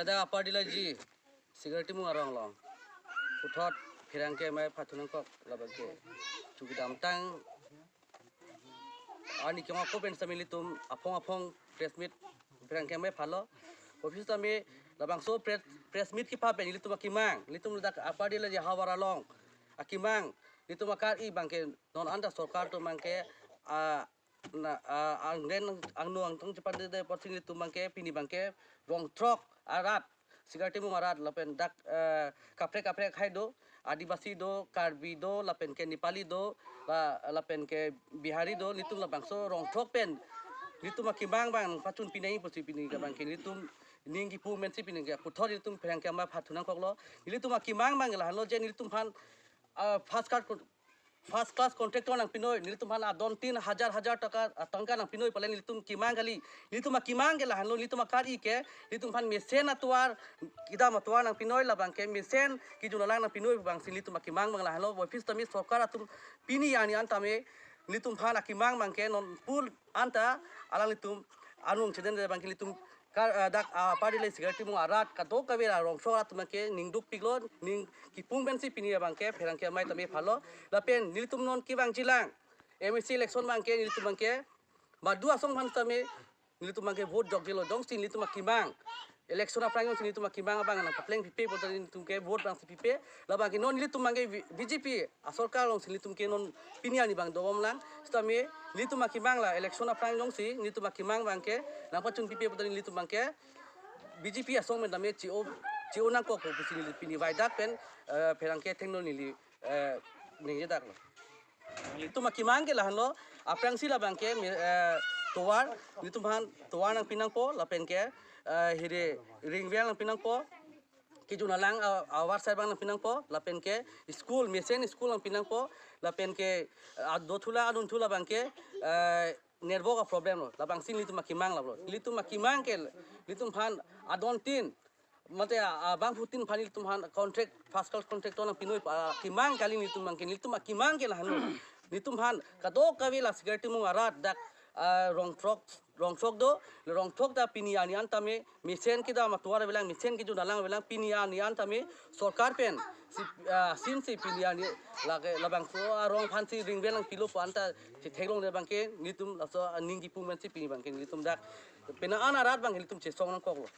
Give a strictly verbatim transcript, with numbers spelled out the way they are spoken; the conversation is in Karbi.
Ladak Upper Dillaji, Sigar Timung arong along puthot pherangke amei phathu nangkok labangke chukidamtang ani kemang ako pen sitame ilitum aphong aphong press meet pherangke amei phalo. Office sitame labangso press, press meet kepha pen ilitum akemang, ilitum ladak Upper Dillaji havar along akemang, ilitum akar-i abangke non anta sorkar atum abangke, ah, na, ah, angden angno angtong chepade apotsi ilitum abangke pini abangke rong throk arat, Sigar Timung arat lapen dak, eh, kaprek kaprek akhei do, Adivasi do, Karbi do, lapen ke Nepali do, la, lapen ke Bihari do, ilitum labangso rong throk pen ilitum akemang abang pachun pinai pusi pini abangke ilitum ning kipu pensi pini ke puthot ilitum pherangke amei phathu nangkoklo. Ilitum akemang abang lahenlo je ilitum aphan, ah, first class con-, first class contractor nangpinoi, ilitum aphan adon tin hajar hajar taka, ah, tangka nangpinoi pale ilitum kemang kali. Ilitum akemang ke lahenlo, ilitum akar-i ke, ilitum aphan mesen atovar, kedam atovar nangpinoi labangke mesen kejun alang nangpinoi abangsi ilitum akemang abang lahenlo. Office sitame sorkar atum pini ani an tame ilitum aphan akemang abangke non pool anta alanglitum anung cheden abangke ilitum kar, ah, dak, ah, Upper Dillai Sigar Timung arat kadokave la rong throk atum abangke ning dukpiklo, ning kipu pensi pini abangke pherangke amei tame phalo. Lapen nelitum non kevangjilang M A C election abangke nelitum abangke madu asong aphan tame nelitum abangke vote jokjelo, jongsi nelitum akemang, election aphrang jongsi nelitum akemang abang nangpapleng pipe pulote nelitum ke vote abangsi pipe. Labangke non nelitum abangke B J P asorkar alongsi nelitum ke non pini ani abang dobomlang. Sitame nelitum akemang la election aphrang jongsi nelitum akemang abangke nangpachun pipe pulote nelitum abangke B J P asong pen tame chi-o, chi-o nangkok pusi neli pini vaidak pen, eh, pherangke athengno neli, eh, ningjedaklo. Nelitum akemang ke lahenlo, aphrangsi labangke, eh, tovar, nelitum aphan tovar nangpi nangpo, lapen ke, eh, hiri ring well nangpi nangpo, kejun alang, ah, avar sar abang nangpi nangpo, lapen ke school, mesen school nangpi nangpo, lapen ke, ah, dothula, adunthu labangke, eh, network a-problem lo, labangsi nelitum akemang lahenlo. Nelitum akemang ke, nelitum aphan adon tin, mate, ah, ah, bangphutin aphan nelitum aphan contract, first class contractor nangpinoi, ah, kemang kali nelitum abangke, nelitum akemang ke lahenlo. Nelitum aphan kadokave la Sigar Timung arat dak, ah, rong throk, rong throk do, rong throk ta pini ani an tame, mesen kedam atovar avelang, mesen kejun alang avelang, pini ani an tame, sorkar pen, si, ah, simsi pini ani, lake, labangso arong aphansi ring well nangpilo pu anta, si theklongle abangke, nelitum laso, ah, ning kipu pensi pini abangke, nelitum dak, pena an arat abang nelitum chesong nangkoklo.